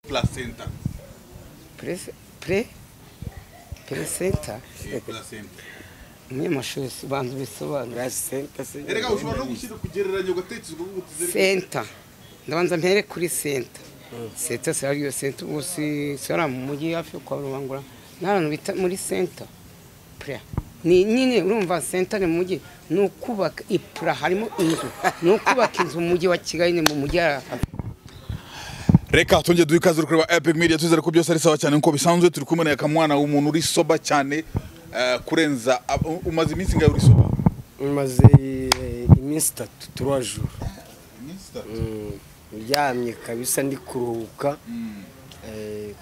Placenta. Pre placenta. Placenta. Umunyamashuri banza bisobanura. Placenta se. Erega ushobora no gushyira kugereranya ugatekerezwa ngo utizere. Center. Ndabanza mpere kuri center. Center se ariyo center usi sara mu mujyi hafi kwa Rubangura. N'ahantu bita muri center. Pre. Ni nyine urumva center ni mu mujyi ni ukubaka ipra harimo inzu. Ni ukubaka inzu mu mujyi wa Kigali ni mu mujyi. Reka tunje duhe ikaze kureba Epic Media, tuzere ko byose ari sawa cyane nkuko bisanzwe. Turi kumwe na Yakamwana, umuntu uri soba cyane kurenza. Umaze iminsi ingahe uri soba? Umaze iminsi 3 jours. Iminsi 3. Ndyamye kabisa ndi kuruhuka.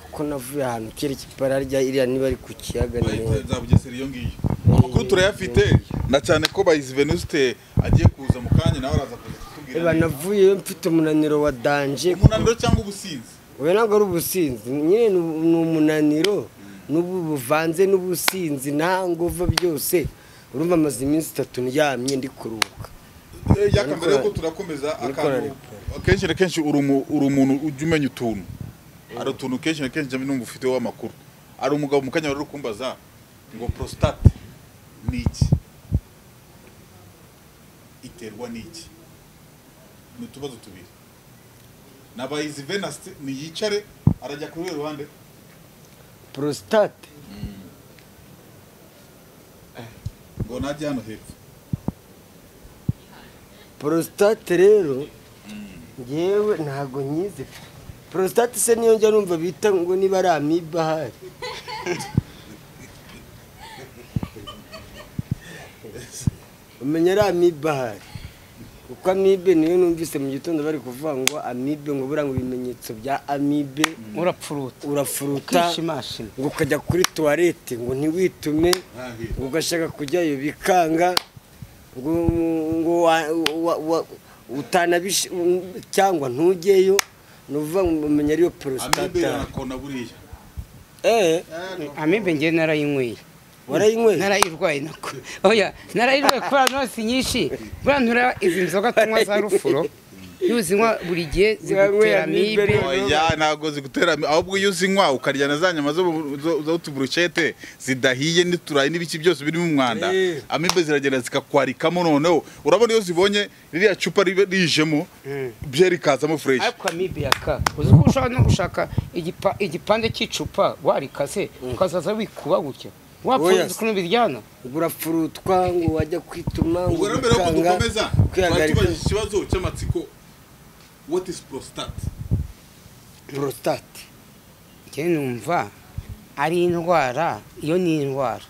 Kuko navuye ahantu kera ikipara rya iriya niba ari ku kiyaga ni Zabugesera iyo ngiyo. Amakuru turayafite na cyane ko Bayizi Venuste agiye kuza mu kanya nawe araza kuza kutubwira. Eba navuye mfite umunaniro wa danger. Umunaniro cyangwa ubusinzi? Oya ntabwo ari ubusinzi, nyine ni umunaniro n'ubu buvanze n'ubusinzi nta nguva byose. Urumva amaze iminsi 3 ndyamye ndi kuruhuka. Yakambere yuko turakomeza akantu kenshi na kenshi uri umuntu ujya umenya utuntu. Ari utuntu kenshi na kenshi numva ufite w'amakuru. Ari umugabo mu kanya wari kumbaza ngo prostate ni iki? Iterwa n'iki? Ni utubazo tubiri. Nabayizi Venuste ni yicare arajya kuri ruhande. Prostate ngo najya hano hepfo. Prostate rero ngewe ntago nyize. Prostate se niyo njya numva bita ngo niba ari amiba hari. Umenya ari amiba hari. Kuko amibe niyo numvise mu gitondo bari kuvuga ngo amibe ngo buranga ibimenyetso bya amibe urapfuruta. Urafuruta ngo ukajya kuri toilette ngo ntiwitume ngo ugashaka kujyayo bikanga ngo utanabish cyangwa ntugeyo. Nuvuga umenya ariyo prostate. Amibe yakona buriya. Amibe nge narayinyweye. Warayinyweye? Narayirwaye nako. Oya, narayirwaye kubera nose nyinshi. Buriya ntura izi nzoga tunywa za rufuro. Iyo uzinywa buri gihe zigutera amibe. Oya ntabwo zigutera, ahubwo iyo uzinywa ukarya na za nyama zo utuburushete zidahiye n'uturayi n'ibiki byose birimo umwanda. Amibe ziragenda zikakwarikamo noneho. Urabona iyo zibonye ririya cupa rijemo byeri kazamo fresh. Ariko amibe yaka. Uzi ko ushobora no gushaka igipande cy'icupa warikase ukazaza wikuba gutya. Wapfuye kuno biryana. Urapfurutwa ngo wajya kwituma ngo mbere yo kudukomeza tubajije ikibazo cy'amatsiko. What is prostate? Prostate. Njye numva ari indwara, iyo ni indwara.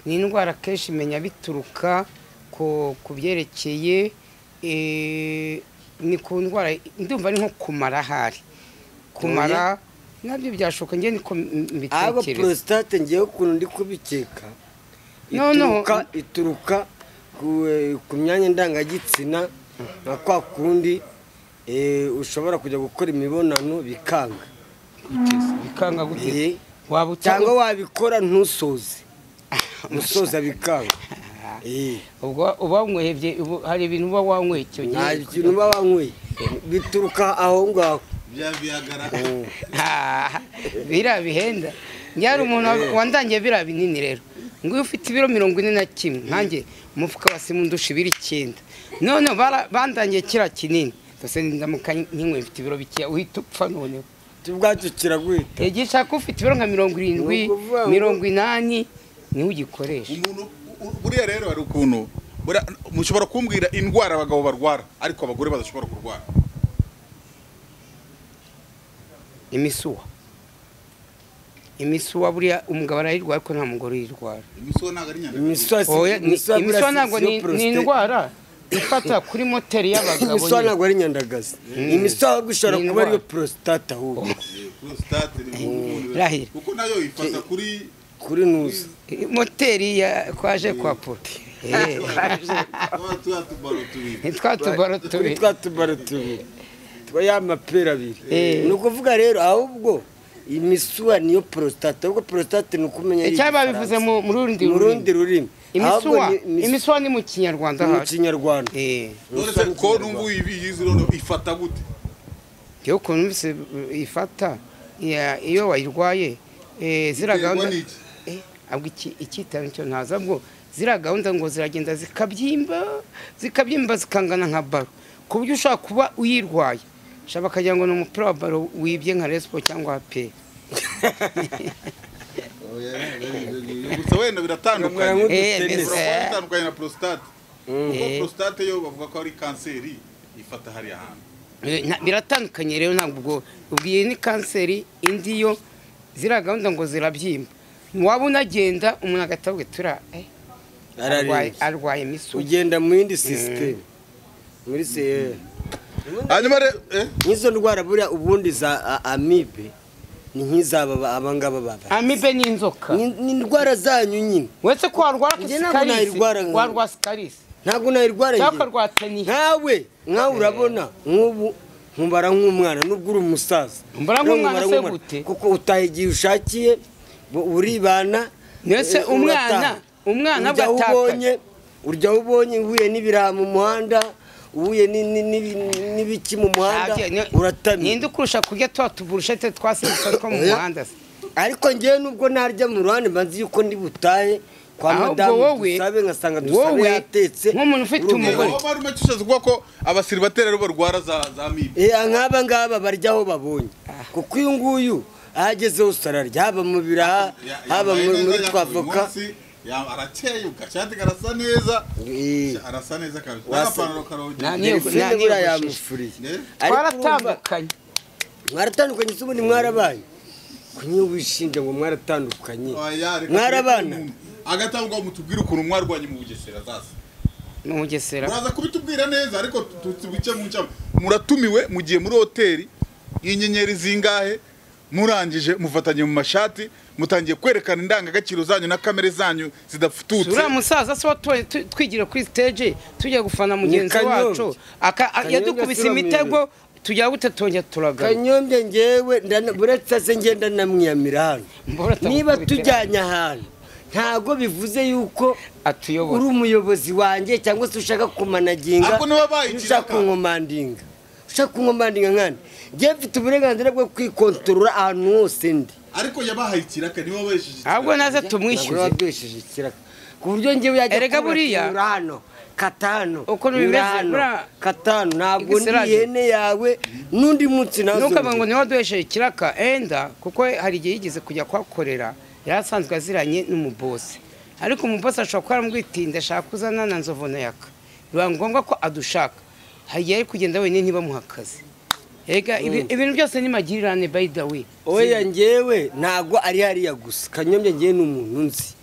Ni indwara kenshi menya bituruka ku kubyerekeye ni ku ndwara ndumva ari nko kumara hari. Kumara nabyo byashoka njye niko mbitekereza. Abo prostate ngiye ukuntu ndi kubikeka. Ituruka ku myanya ndangagitsina nka kwa kundi ushobora kujya gukora imibonano bikanga. Bikanga gute? Waba cyangwa wabikora ntusoze. Musoza bikanga. Ubwo uba wanyweye hari ibintu uba wanyweye icyo gihe. Nta kintu uba wanyweye. Bituruka aho ngaho. Bya biyagara. Bira bihenda. Nyari umuntu wandangiye bira binini rero. Ngo iyo ufite ibiro 41 nkanjye umufuka wa simu ndusha ibiro 9. None bandangiye kira kinini. Tose ndamuka nkinywe mfite ibiro bikeya uhita upfa noneho. Ubwacyo kiraguhita. Igishaka ufite ibiro nka 70, 80 niho ugikoresha. Umuntu buriya rero hari ukuntu mushobora kumbwira indwara abagabo barwara ariko abagore badashobora kurwara. Imisuwa. Imisuwa buriya umugabo arayirwara ariko nta mugore uyirwara. Imisuwa ntabwo ari nyandagazi. Imisuwa ntabwo ni indwara ifata kuri moteri y'abagabo. Imisuwa ntabwo ari nyandagazi. Imisuwa gushobora kuba ariyo prostate ahubwo. Prostate ni kuko nayo ifata kuri nuza. Moteri ya kwaje kwa poti. Twa tubaro tubiri. Twa ya mapera abiri. Ni ukuvuga rero ahubwo imisuwa niyo prostate. Ahubwo prostate ni ukumenya icyaba bivuze mu rundi rurimi. Imisuwa ni mu Kinyarwanda. Mu Kinyarwanda. None se ko numva ibi ifata gute? Yo ukuntu numvise ifata Iyo wayirwaye zira gahunda abwo ikitaro cyo ntaza bwo zira gahunda ngo ziragenda zikabyimba zikangana nka baro ku buryo ushaka kuba uyirwaye shaba kagira ngo ni umupira wa baro wibye nka Respo cyangwa AP. Gusa wenda biratandukanye biratandukanye na prostate. Kuko prostate yo bavuga ko ari kanseri ifata hari ahantu. Biratandukanye rero ntabwo ubwiye ni kanseri indi yo zira gahunda ngo zirabyimba. Waba unagenda umuntu agatabwe tura arwaye misu ugenda mu yindi system muri se. Hanyuma nizo ndwara buriya ubundi za amibe ni nk'izaba abangaba baba. Amibe ni inzoka. Ni indwara zanyu nyine. Wese ko warwara sikarisi. Warwara sikarisi. Ntabwo nayirwara nge. Cyangwa teni. Nkawe urabona nk'ubu nkumbara nk'umwana nubwo uri umusaza. Mbara nk'umwana se gute? Kuko utaha igihe ushakiye uribana. Nese umwana bwatakaye. Urya ubonye uhuye n'ibiraha mu muhanda. Uhuye n'ibiki mu muhanda uratamye. Ninde ukurusha kurya twa tuburushete twasesa two mu muhanda se? Ariko ngewe nubwo narya mu ruhande mbanzi yuko ndi butahe kwa madamu dusabe ngasanga dusabe yatetse nk'umuntu ufite umugore. Wowe bari umukishaza kuvuga ko abasiribateri ari barwara za amibe. Nk'aba ngaba barya aho babonye. Kuko uyu nguyu ahageze hose ararya haba mu biraha haba muri twavoka. Arakeye ugashati karasa neza. Arasa neza kabisa. N'agapantaro karoge. Nani yamufuriye. Twaratandukanye. Mwaratandukanye se ubundi mwarabaye? Kunye wishinja ngo mwaratandukanye. Mwarabana. Agatabwa mutubwira ukuntu mwarwanye mu Bugesera zasa. Mu Bugesera. Muraza kubitubwira neza ariko tubice mu ncamo. Muratumiwe mugiye muri hoteli y'inyenyeri zingahe? Murangije mufatanye mu mashati mutangiye kwerekana indangagaciro zanyu na kamere zanyu zidafututse. Uriya musaza se watoye twigira kuri stage tujya gufana mugenzi wacu yadukubise imitego tujya gute tongera turagaruka. Kanyombye ngewe buretse se ngenda namwiyamira hano. Niba tujyanye ahantu ntago bivuze yuko atuyobora uri umuyobozi wanjye cyangwa se ushaka kumanaginga ushaka kunkomandinga. Ushaka kunkomandinga nkane. Ngiye mfite uburenganzira bwo kwikontorora ahantu hose ndi. Ariko yabahaye ikiraka niwe wabesheje ikiraka. Ahubwo naze tumwishyuze. Wabesheje ikiraka. Ku buryo ngiye yajya erega buriya hano katano. Uko bimeze buriya katano ntabwo ndi ihene yawe n'undi munsi nazo. Nuko ngo niwe waduhesheje ikiraka enda kuko hari igihe yigeze kujya kwakorera yarasanzwe aziranye n'umubosi. Ariko umubosi ashobora kuba yaramwitinda ashaka kuzana na Nzovu yaka. Biba ngombwa ko adushaka. Hagiye kugenda wenyine ntibamuha akazi. Ega ibintu byose ni magirirane by the way. Oya ngewe ntago ari hariya gusa. Kanyombye ngewe ni umuntu nzi.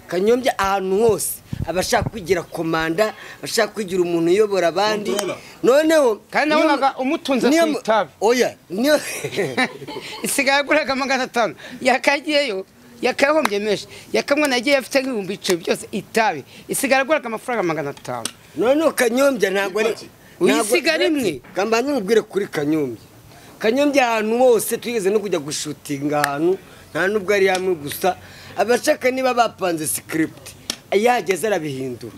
Kanyombye ahantu hose abashaka kwigira komanda, abashaka kwigira umuntu uyobora abandi. Noneho kandi nabonaga umutunze ku itabi. Oya niyo isigaye aguraga 500 yakagiyeyo yakahombye menshi yakamwe nagiye afite nk'ibihumbi 10 byose itabi isigara aguraga amafaranga 500. Noneho Kanyombye ntago ari uyisiga rimwe. Kambanye mubwire kuri Kanyombye. Kanyombye ahantu hose twigeze no kujya gushutinga ahantu nta nubwo ari yamwe gusa abashaka niba bapanze script yageze arabihindura.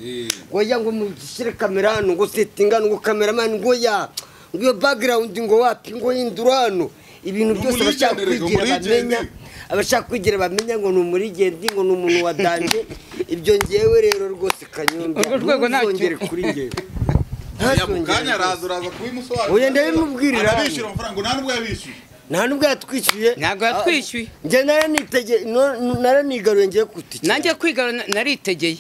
Ngo ya ngo mushyire kamera hano ngo settinga ngo cameraman ngo ya ngo iyo background ngo wapi ngo hindura hano ibintu byose abashaka kwigira bamenya abashaka kwigira bamenya ngo ni umurigendi ngo ni umuntu wa danje. Ibyo ngewe rero rwose Kanyombye urwo rwego ntacyo kuri ngewe. Mukanya araza kubimusobanurira. Oya ndabimubwirira. Arabishyura amafaranga ngo nta nubwo yabishyuye. Nta nubwo yatwishyuye. Ntabwo yatwishyuye. Njye naranigaruye ngiye kutikira. Nanjye kwigarura naritegeye.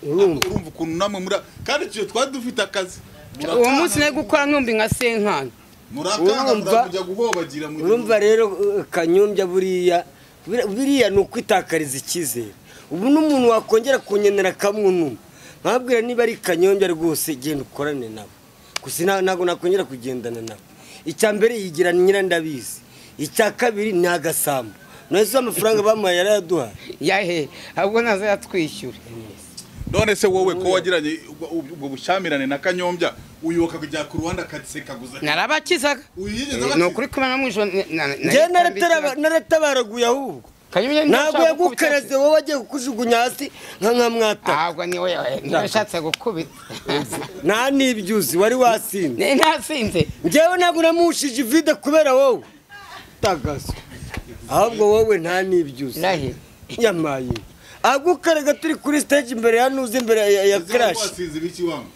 Urumva ukuntu namwe muri kandi icyo twari dufite akazi. Uwo munsi nari gukora nkumbi nka Senkana. Murakanga murakuja guhobagira mu. Urumva rero Kanyombya buriya buriya ni ukwitakariza icyizere. Ubu n'umuntu wakongera kunyenera kamwe. Nkabwira niba ari Kanyombya rwose genda ukorane nabo. Gusa ntago nakongera kugendana nabo. Icya mbere yigira nyira ndabizi. Icya kabiri ni agasambo. None amafaranga bamuhaye yarayaduhaye. Yahe ahubwo naza yatwishyura. None se wowe ko wagiranye ubwo bushyamirane na Kanyombya uyu akajya ku Rwanda akasekaguza. Narabakizaga. Ni ukuri kumena mu ijoro. Njye naratabaraguye ahubwo. Ntabwo yagukaraze wowe wagiye kukujugunya hasi nka nkamwata. Ntabwo ni we yashatse gukubita. Nta n'ibyuzi wari wasinze. Nasinze. Njyewe ntabwo namushije ivide kubera wowe. Tagazo. Ahubwo wowe nta n'ibyuzi. Nahe. Yamaye. Agukarega turi kuri stage imbere ya nuzi imbere ya Crash. Wasinze ibiki wangu?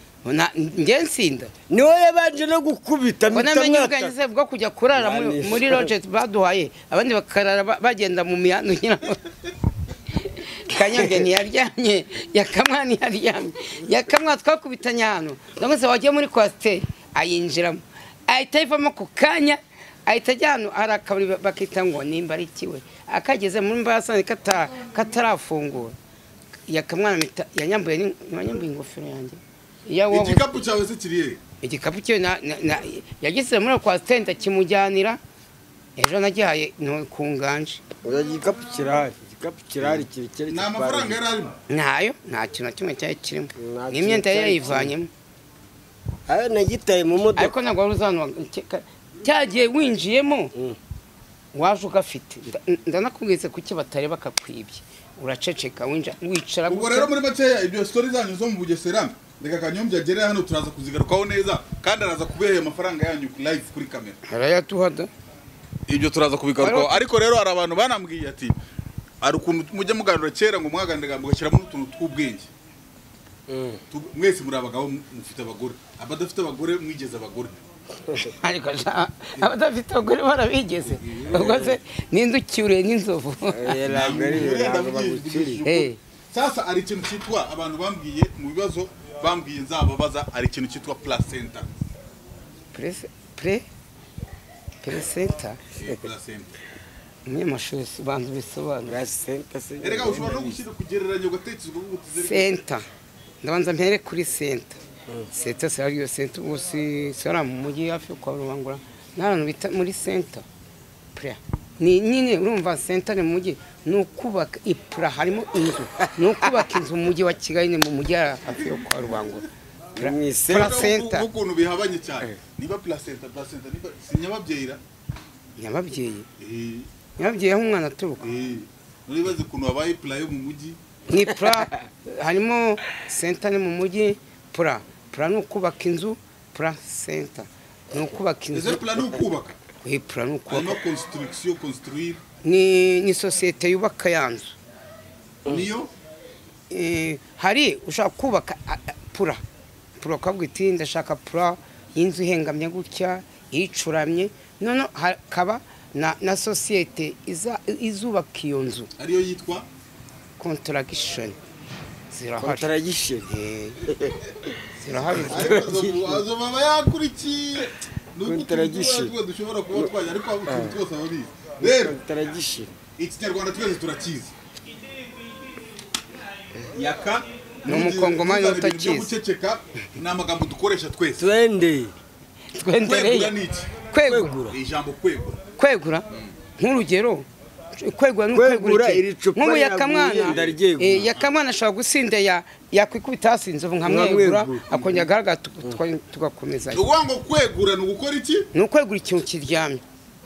Njye nsinda. Niwe yabanje no gukubita mitamwata. Ubwanjye se bwo kujya kurara muri lodge baduhaye abandi bakarara bagenda mu mihanda nyina. Kanyombya ntiyaryamye, Yakamwa ntiyaryamye. Yakamwa twakubitanye hano. Ndamutse wagiye muri coaster ayinjiramo. Ahita ayivamo ku kanya ahita ajya hano hari akabari bakita ngo nimba ari kiwe. Akageze muri mbasane katarafungura. Yakamwana yanyambuye yanyambuye ingofero yanjye. Igikapu cyawe se kiriye? Igikapu cyo yagise muri coaster ndakimujyanira. Ejo nagihaye ku nganje. Oya igikapu kirahari. Igikapu kirahari kirekire. Nta mafaranga yari arimo? Ntayo, nta kintu na kimwe cyari kirimo. N'imyenda yari yayivanyemo. Ayo nagitaye mu modoka. Ariko ntabwo wari uzanwa cyagiye winjiyemo waje ugafite. Ndanakubwize kuki batareba bakakwibye. Uraceceka wicara. Ubwo rero muri makeya ibyo story zanyu zo mu Bugesera reka Kanyombya agere hano turaza kuzigarukaho neza kandi araza kubereye amafaranga yanyu live kuri kamera. Arayatuha da. Ibyo turaza kubigarukaho ariko rero hari abantu banambwiye ati ari ukuntu mujya muganira kera ngo mwaganiraga mugashyiramo n'utuntu tw'ubwenge. Mwese muri abagabo mufite abagore, abadafite abagore mwigeze abagore. Ariko abadafite abagore barabigeze. Ubwo se ninde ucyuriye n'inzovu? Sasa ari ikintu cyitwa abantu bambwiye mu bibazo bambwiye nzababaza ari ikintu cyitwa placenta. Placenta. Placenta. Umunyamashuri banza bisobanura. Placenta se. Erega ushobora no gushyira kugereranya ugatekerezwa ko utizere. Center. Ndabanza mpere kuri center. Center se ariyo center usi sara mu mujyi hafi kwa Rubangura. N'ahantu bita muri center. Pra. Ni nyine urumva center ni mu mujyi nukubaka ipra harimo inzu. Nukubaka inzu mu mujyi wa Kigali ni mu mujyi hafi kwa Rubangura. Placenta. Ukuntu bihabanye cyane. Niba placenta niba sinyababyeira. Nyababyeyi. Nyababyeyi aho umwana aturuka. Nuribaze ukuntu wabaye pla yo mu mujyi. Ni pra harimo center ni mu mujyi pra. Pra no kubaka inzu, placenta. No kubaka inzu. Ese pla no kubaka. Oui, pra no kubaka. Harimo construction, construire. Ni societe yubaka yanzu. Niyo? Hari ushaka kubaka pura. Pura kabwa iti ndashaka pura y'inzu ihengamye gutya icuramye none hakaba na societe izubaka iyo nzu ariyo yitwa contraction. Zirahari contraction zirahari azo baba yakurikiye contraction dushobora kuba twajya ariko utuntu twose ababizi rero contraction ikinyarwanda twese turakizi yaka ni umukongomani utakizi guceceka ni amagambo dukoresha twese twende twendereye kwegura ijambo kwegura kwegura nk'urugero kwegura n'ukwegura nk'ubu Yakamwana Yakamwana ashobora gusinda yakwikubita hasi inzovu nkamwegura akongera agaragara tugakomeza. Uvuga ngo kwegura ni ugukora iki? Ni ukwegura ikintu kiryamye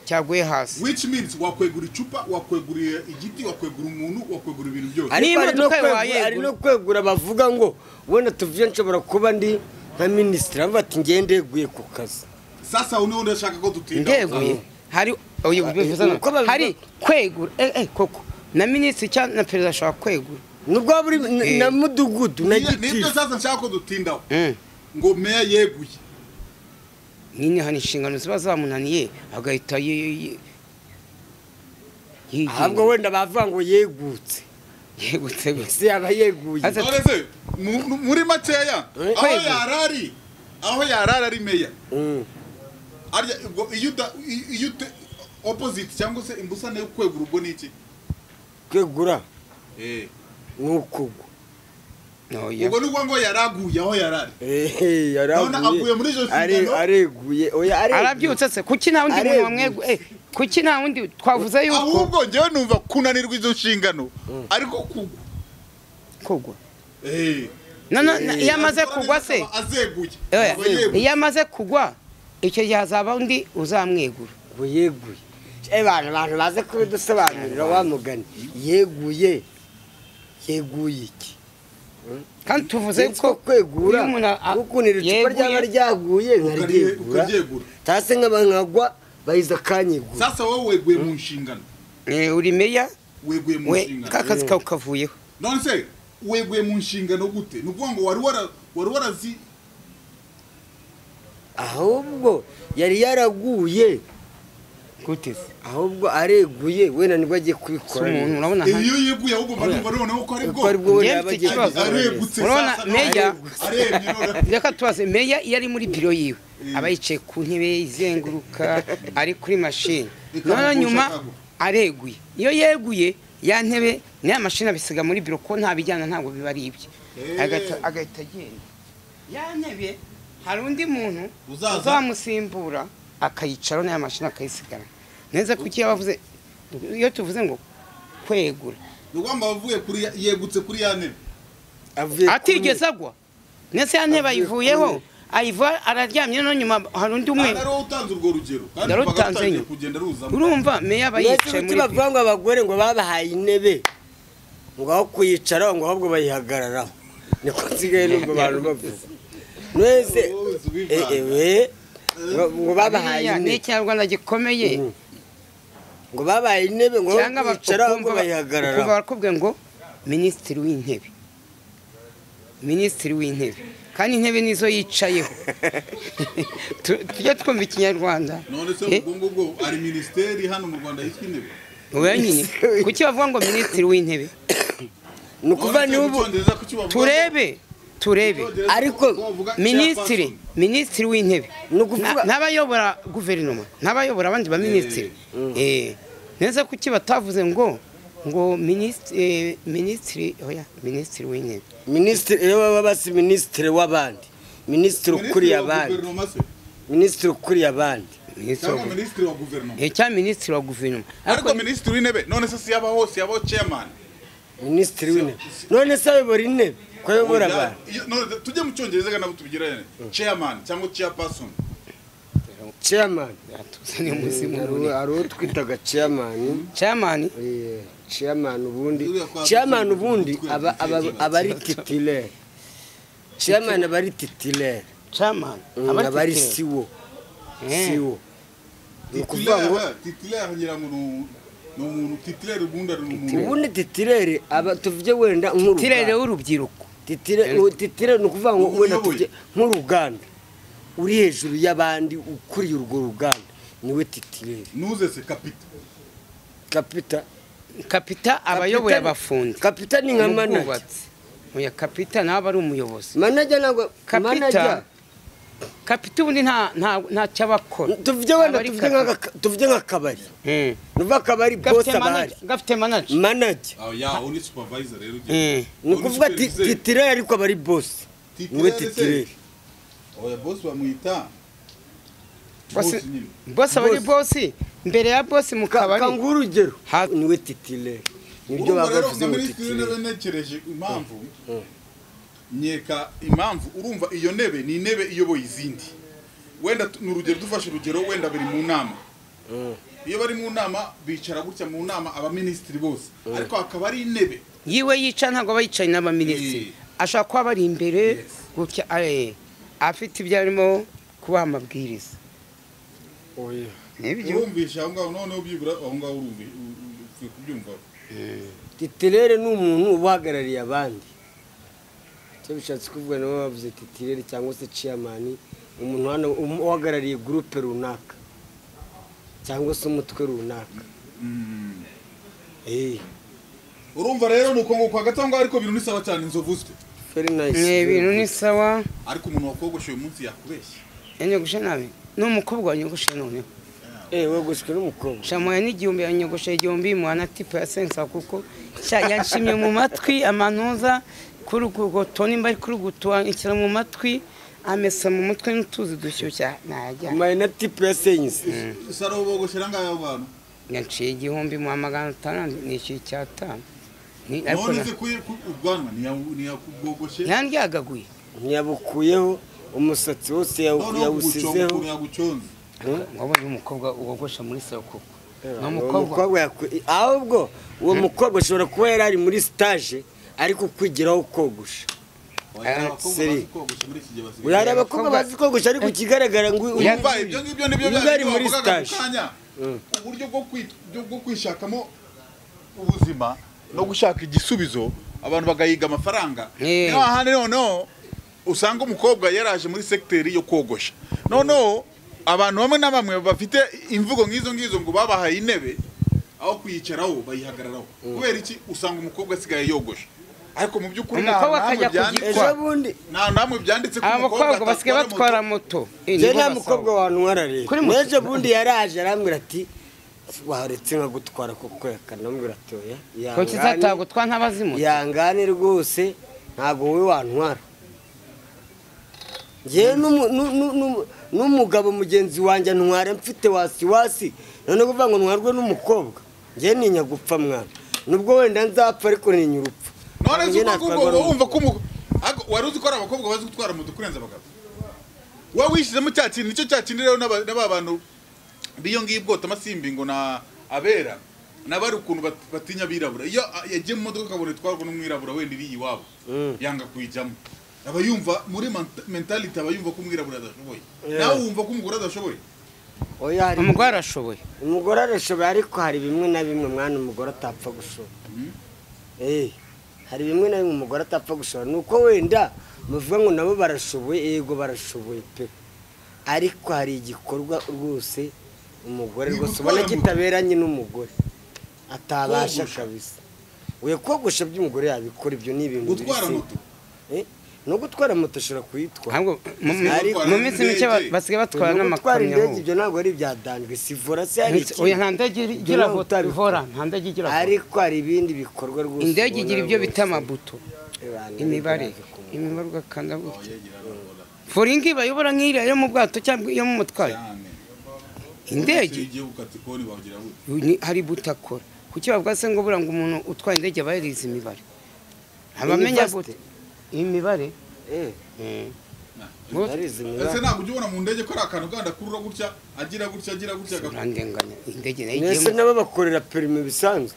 cyaguye hasi. Which means wakwegura icupa, wakwegura igiti, wakwegura umuntu, wakwegura ibintu byose. Ari no kwegura bavuga ngo wenda tuvuye nshobora kuba ndi nka minister bati ngendeguye ku kazi. Sasa uniho ndashaka ko dutinda. Ndeguye. Hari oyo bivuze hari kwegura koko na minister cyangwa na president ashobora kwegura. Nubwo buri na mudugudu na giti. Nibyo sasa nshaka ko dutindaho. Ngo meya yeguye. Nyine hani inshingano ziba zamunaniye agahita ahubwo wenda bavuga ngo yegutse yegutse se yaba yeguye. Muri makeya aho yarari ari meya arya iyo opposite cyangwa se imbusane yo kwegura ubwo ni iki? Kwegura ni ukugwa. Ubwo ni ngo yaraguye aho yarari. Yaraguye. Aguye muri izo nshingano. Areguye. Oya areguye. Arabyutse se kuki nta wundi muntu wamwegu kuki nta wundi twavuze yuko ahubwo njyewe numva kunanirwa izo nshingano ariko kugwa. Kugwa. No iyo amaze kugwa se azeguye. Iyo amaze kugwa icyo gihe hazaba undi uzamwegura. Ngo yeguye. Abantu baze kubidusobanurira wa mugani. Yeguye. Yeguye iki? Kandi tuvuze ko kwegura ukunira icupa ryaba ryaguye nkaryegura tase nkaba nkagwa bayiza kanyegura. Sasa wowe weguye mu nshingano Uri meya weguye mu nshingano, ka kazi kawe kavuyeho. None se weguye mu nshingano gute? Ni ukuvuga ngo wari warazi, ahubwo yari yaraguye gute se? Ahubwo areguye wenda nibwo agiye kubikora. Umuntu urabona iyo yeguye ahubwo mba noneho ko ari bwo aregutse. Urabona meya reka tubaze meya iyo ari muri biro yiwe aba yicaye ku ntebe izenguruka ari kuri mashini, none nyuma areguye. Iyo yeguye ya ntebe niya mashini abisiga muri biro ko nta bijyana, ntabwo biba ari ibye, agahita agenda. Ya ntebe hari undi muntu uzamusimbura akayicaraho n'aya mashini akayisigara. Neza kuki yabavuze iyo tuvuze ngo kwegura? Ni ukuvuga ngo avuye kuri yegutse kuri ya ntebe atigeze agwa. Nese ya ntebe ayivuyeho, ayiva araryamye, no nyuma hari undi umwe. Ari wowe utanze urwo rugero kandi rutanze kugenda ruzamo. Urumva meya aba yicaye muri bavuga ngo abagore ngo babahaye intebe ngo aho kuyicaraho ngo ahubwo bayihagararaho, niko nsigaye n'ubwo bantu bavuze. Nese ngo babahaye intebe ni ikinyarwanda gikomeye, ngo babahaye intebe ngo kuyicaraho ngo bayihagararaho. Barakubwiye ngo minisitiri w'intebe, minisitiri w'intebe, kandi intebe nizo yicayeho. Tujye twumva ikinyarwanda. None se ubwo ngubwo ari minisiteri hano mu Rwanda yitwa intebe? Oya nyine kuki bavuga ngo minisitiri w'intebe? Ni ukuvuga n'ubu turebe ariko minisitiri w'intebe n'abayobora guverinoma n'abayobora abandi ba minisitiri. Neza kuki batavuze ngo minisitiri, oya minisitiri w'intebe, minisitiri iyo baba basi minisitiri w'abandi, minisitiri ukuriye abandi, minisitiri ukuriye abandi, minisitiri wa guverinoma, cyangwa minisitiri wa guverinoma. Ariko minisitiri w'intebe none se si yaba hose yaba chairman minisitiri w'intebe none se ayobora intebe ko ayobora abantu? Tujye mu cyongereza nabo tubigirane chairman cyangwa chairperson. Chairman hari uwo twitaga chairman. Chairman chairman ubundi, chairman ubundi aba ari titulaire. Chairman aba ari titulaire, chairman aba ari siwo. Ni ukuvuga ngo titulaire ngira ngo ni umuntu titulaire ubundi ari umuntu ubundi titulaire aba tuvuge wenda nk'uruganda, titulaire w'urubyiruko, titulaire ni ukuvuga ngo wenda tuvuge nk'uruganda uri hejuru y'abandi ukuriye urwo ruganda niwe titulaire. Nuze se kapita. Kapita abayoboye abafundi. Kapita ni nka manager. Oya kapita naba ari umuyobozi. Manager ntabwo manager. Kapita ubundi nta cyabakora. Tuvuge wenda tuvuge nka kabari. Nuva kabari boss abari. Gafite manager. Manager. Oh ya uri supervisor rero. Ni ukuvuga titulaire ariko abari boss. Niwe titulaire. Oya boss bamwita boss abari boss mbere ya boss mu kabari. Kangura urugero niwe titulaire. Nibyo bavuze ngo titulaire. Nekereje impamvu nyeka impamvu urumva iyo ntebe ni intebe iyoboye izindi. Wenda ni urugero dufashe urugero wenda bari mu nama. Iyo bari mu nama bicara gutya mu nama abaministiri bose, ariko akaba ari intebe yiwe yica, ntabwo bayicaye n'abaministiri. Ashaka kuba bari imbere gutya afite ibyo arimo kubaha amabwiriza. Oya urumvisha aho ngaho noneho byibura aho ngaho urumva kubyumva. Titulaire ni umuntu ubahagarariye abandi. Icyo bishatse kuvuga nabo bavuze titulaire cyangwa se chairman, umuntu hano uhagarariye groupe runaka cyangwa se umutwe runaka. Urumva rero nuko ngo kwa gato ngaho ariko bintu ni sawa cyane inzovu zite. Very nice. Ni ibintu ni sawa. Ariko umuntu wakogoshe uyu munsi yakubeshye. Yanyogoshe nabi. N'umukobwa wanyogoshe noneho. Wogoshwe n'umukobwa. Shamuye n'igihumbi yanyogoshe igihumbi muhana tipe ya sensa kuko yanshimye mu matwi amanuza kuri guto nimba ari kuri guto inshyira mu matwi amesa mu mutwe n'utuzi dushyushya najya. Muhana tipe ya sensa. Saro bogoshera ngayo abantu. Yanciye igihumbi mu 500 nishyuye 5. None se kuye ubwanwa ntiyakubwogoshe? Yandyagaguye. Ntiyabukuyeho umusatsi wose yawusizeho. Wabonye umukobwa wogosha muri salo koko? N'umukobwa ahubwo uwo mukobwa ashobora kuba yari ari muri stage ariko kwigiraho kogosha. Hari abakobwa bazi kogosha ariko ikigaragara ngo ibyo ngibyo nibyo byari muri stage. Uburyo bwo kwishakamo ubuzima no gushaka igisubizo, abantu bagahiga amafaranga. Niho handi noneho usanga umukobwa yaraje muri secteur yo kogosha. Noneho abantu bamwe na bamwe bafite imvugo ngizo ngizo ngo babahaye intebe aho kwiyicaraho bayihagararaho. Kubera iki usanga umukobwa asigaye yogosha? Ariko mu by'ukuri nta namwe byanditse ko umukobwa basigaye batwara moto. Je nta mukobwa wantwara rero. Nejo bundi yaraje arambwira ati waretse nka gutwara kuko yakanambwira ati oya. Ko kizatagutwa ntabazimu. Yangane rwose ntago wowe wantwara. Nje n'umugabo mugenzi wanjye ntwara mfite wasiwasi none kuvuga ngo ntwarwe n'umukobwa. Nje ninya gupfa mwana. Nubwo wenda nzapfa ariko ninya urupfu. None zuko wumva ko wari uzi ko ari abakobwa bazi gutwara moto kurenza abagabo. Wowe wishizemo cya kintu nicyo cya kindi rero n'aba bantu biyo ngiye bwota amasimbi ngo na abera nabari ukuntu batinya birabura. Iyo yagiye mu modoka akabona itwarwa n'umwirabura wenda iri iwabo yanga kuyijyamo. Aba yumva muri mentality aba yumva ko umwirabura adashoboye. Nawe wumva ko umugore adashoboye. Oya hari umugore arashoboye. Umugore arashoboye ariko hari bimwe na bimwe mwana umugore atapfa gushobora. Hari bimwe na bimwe umugore atapfa gushobora nuko wenda muvuga ngo nabo barashoboye, yego barashoboye pe. Ariko hari igikorwa rwose umugore rwose ubona kitaberanye n'umugore atabasha kabisa. We kogosha by'umugore yabikora ibyo ni ibintu gutwara moto. No gutwara moto ashobora kuyitwara. Mu minsi mike basigaye batwara n'amakamyo. Ibyo ntabwo ari ibyadanjwe sivora se ari iki. Oya nta ndege igira vora, nta ndege igira. Ariko hari ibindi bikorwa rwose. Indege igira ibyo bita amabuto. Imibare, imibare ugakanda gutya. Foringi bayobora nk'iriya yo mu bwato cyangwa iyo mu mutwaye. Indege hari butakora. Kuki bavuga se ngo buranga umuntu utwaye indege aba yarize imibare? Abamenya gute? Imibare Ese ntabwo ujya ubona mu ndege ko ari akantu ganda kurura gutya agira gutya agira gutya urandenganya indege nayo igiyemo. Nese nabo bakorera perime bisanzwe.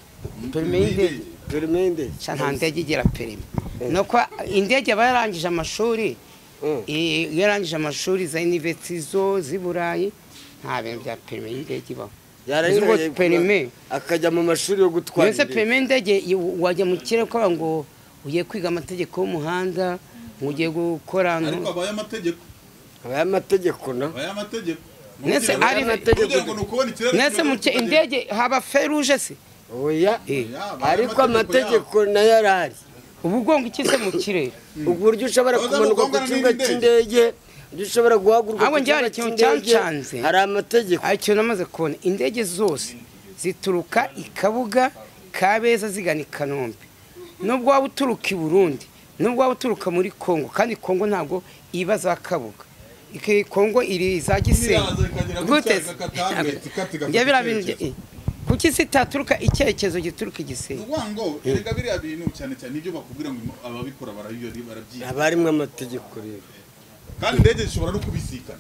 Perime y'indege. Perime y'indege. Nta ndege igira perime. Nuko indege aba yarangije amashuri, yarangije amashuri za university zo z'i Burayi, nta bintu bya perime y'indege ibaho. Yarangije perime akajya mu mashuri yo gutwara. Nese perime y'indege wajya mu kirere ko ngo ugiye kwiga amategeko y'umuhanda, ugiye gukora ariko abaye amategeko. Abaye amategeko na. Abaye amategeko. Nese ari amategeko ngo ukubona ikirere. Nese mu indege haba feruje se. Oya. Ariko amategeko nayo arahari. Ubugongo ikize mu kirere. Uburyo ushobora kumanuka ku kibuga cy'indege, uburyo ushobora guhaguruka ku kibuga cy'indege. Hari amategeko. Icyo namaze kubona indege zose zituruka i Kabuga Kabeza zigana i Kanombe. Nubwo waba uturuka i Burundi, nubwo waba uturuka muri Kongo, kandi Kongo ntabwo iba za Kabuga. Kongo iri za Gisenyi. Gute? Kuki sitaturuka icyerekezo gituruka Igisenyi? Ngo erega biriya bintu cyane cyane nibyo bakubwira ngo ababikora barabyiga. Abarimo amategeko rero. Kandi indege zishobora no kubisikana.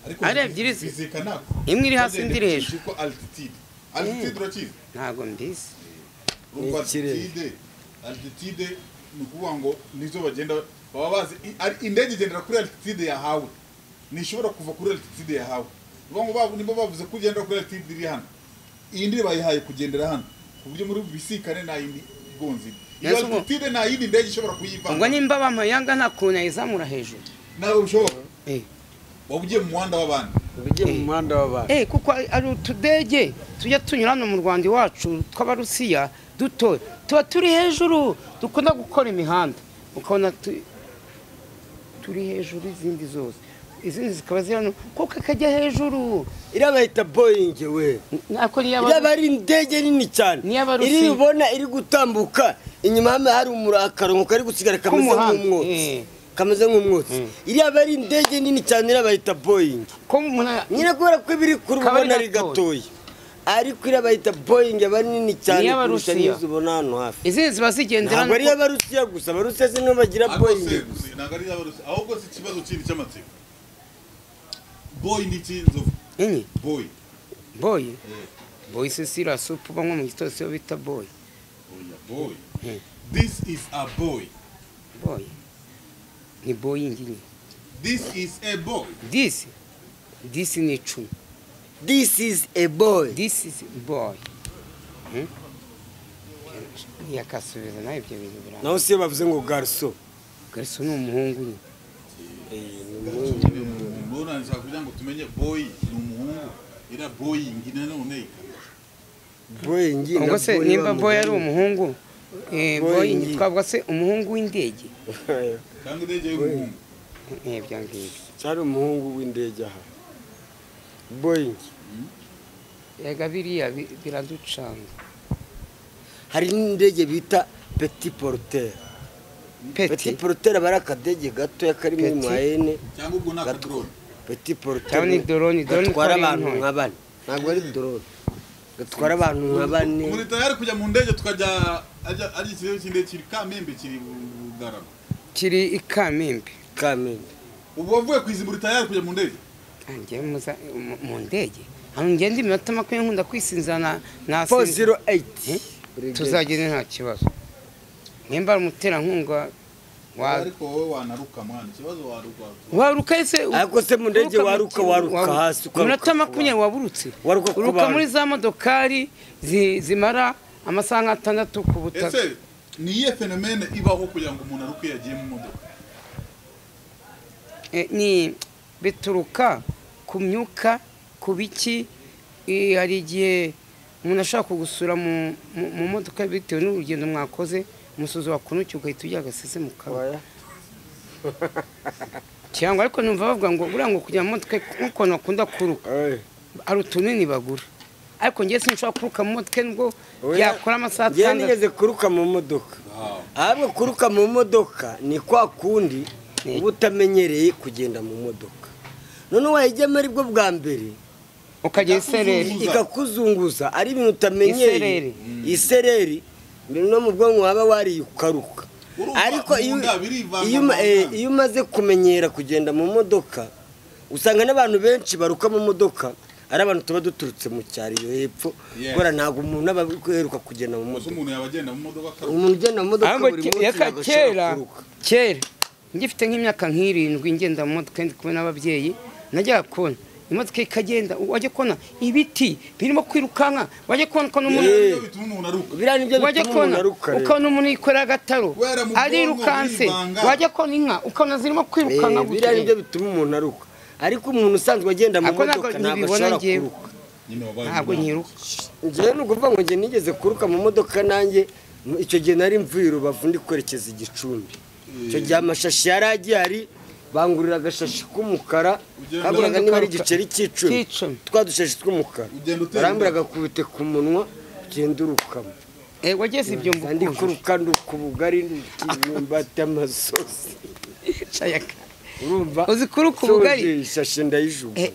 Ariko ari ebyiri zisikana. Imwe iri hasi indi iri hejuru. Kuko altitude. Altitude urakizi? Ntabwo mbizi. Altitude. Altitude ni ukuvuga ngo nizo bagenda baba bazi indege igendera kuri altitude yahawe. Nishobora kuva kuri altitude yahawe. Ngo nibo bavuze ko ugendera kuri altitude iri hano. Indi bayihaye kugendera hano ku buryo muri bisikane na indi gonzi. Iyo altitude na yindi ndege ishobora kuyivanga. Ngo nimba bamayanga nta kuntu ayizamura hejuru. Nawe ushobora. Waba ugiye mu muhanda w'abandi. Ugiye mu muhanda w'abandi. Kuko ari utudege tujya tunyura hano mu Rwanda iwacu tw'Abarusiya duto tuba turi hejuru dukunda gukora imihanda ukabona turi hejuru izindi zose. Izindi zikaba ziri hano kuko akajya hejuru. Irabayita Boeing we. Nako iraba ari indege nini cyane. Iri ubona iri gutambuka inyuma hari umurakarongo kari gusigara kameze nk'umwotsi. Kameze nk'umwotsi. Iriya ari indege nini cyane irabayita Boeing. Nyine kubera ko ibiri kuri ubona ari gatoya. Ariko irabayita Boeing aba nini cyane kurusha n'izo ubona hano hafi. Izindi ziba zigendera. Ntabwo ari iy'Abarusiya gusa, Abarusiya si nibo bagira Boeing gusa. Ntabwo ari iy'Abarusiya, ahubwo si ikibazo kindi cy'amatsiko. Boy ni iki nzovu? Enye? Boy. Boy? Boy se sira supu banywa mu gitondo siyo bita boy. Oya boy. This is a boy. Boy. Ni boy nyine. This is a boy. This? This ni 10. This is a boy. This is boy. Yakasubiza nawe ibyo bintu biranga. Naho se bavuze ngo garçon. Garçon ni umuhungu nyine. Mbona nshaka kugira ngo tumenye boy ni umuhungu, ira boy ngina none. Boy ngina. Ubwo se nimba boy ari umuhungu, boy twavuga se umuhungu w'indege. Cyangwa indege y'umuhungu. Ibyo ngibyo. Cyari umuhungu w'indege aha. Boeing. Yega biriya biraducanga. Hari n'indege bita Petit Porteur. Petit Porteur aba ari akadege gatoya kari muri moyenne. Cyangwa ubwo ni akadrone. Petit Porteur. Cyangwa ni drone, drone gatwara abantu nka bane. Ntabwo ari drone. Gatwara abantu nka bane. Muri tayari kujya mu ndege tukajya ari ikirere cy'indege kiri Kamembe kiri Bugarama. Kiri i Kamembe. Kamembe. Ubu wavuye kwizimura tayari kujya mu ndege? Ngiye mu ndege. Aho ngenda iminota 20 nkunda kwisinzana na 408. Tuzagenda nta kibazo. Nimba umuterankunga wa ariko wowe wanaruka mwana ikibazo waruka. Waruka ese ariko se mu ndege waruka hasi ukaruka. Iminota 20 waburutse. Waruka muri za modokari zimara amasaha 6 ku butaka. Ese ni iye phenomene ibaho kugira ngo umuntu aruke yagiye mu modoka? Ni bituruka ku myuka ku biki. Hari igihe umuntu ashaka kugusura mu modoka bitewe n'urugendo mwakoze, umusozi wakunuki ugahita ujya agasese mu kanwa. Cyangwa ariko numva bavuga ngo buriya ngo kujya mu modoka nk'ukuntu bakunda kuruka hari utunini bagura, ariko njye sinshobora kuruka mu modoka nubwo yakora amasaha 6. Njye nigeze kuruka mu modoka. Ahubwo kuruka mu modoka ni kwa kundi uba utamenyereye kugenda mu modoka, none wayijyamo aribwo bwa mbere ukajya isereri ikakuzunguza, ari ibintu utamenyereye. Isereri mbere no mu bwonko waba wariye ukaruka. Ariko iyo umaze kumenyera kugenda mu modoka, usanga n'abantu benshi baruka mu modoka ari abantu tuba duturutse mu cyaro iyo hepfo, kubera ntabwo umuntu aba aheruka kugenda mu modoka. Umuntu yaba agenda mu modoka, umuntu ugenda mu modoka buri munsi ntabwo ashobora kuruka. Kera ngifite nk'imyaka nk'irindwi ngenda mu modoka ndi kumwe n'ababyeyi, najyaga kubona imodoka ikagenda, wajya kubona ibiti birimo kwirukanka, wajya kubona ko n'umuntu wajya kubona ukabona umuntu yikorera agataro arirukanse, wajya kubona inka ukabona zirimo kwirukanka. Biriya nibyo bituma umuntu aruka. Ariko umuntu usanzwe agenda mu modoka ntabwo ashobora kuruka. Ntabwo nyiruka. Njyewe ni ukuvuga ngo njye nigeze kuruka mu modoka nanjye, icyo gihe nari mvuye i Rubavu ndi kwerekeza i Gicumbi. Icyo gihe amashashi yari agihari, bangurira agashashi k'umukara, kaguraga niba ari igiceri cy'icumi, twa dushashi tw'umukara, barambura agakubite ku munwa ugenda urukamo. Wageze ibyo mbukuzi ndi kuruka nduka ubugari imyumbati amasosi. Urumva uzi kuruka ubugari ishashi ndayijugunya.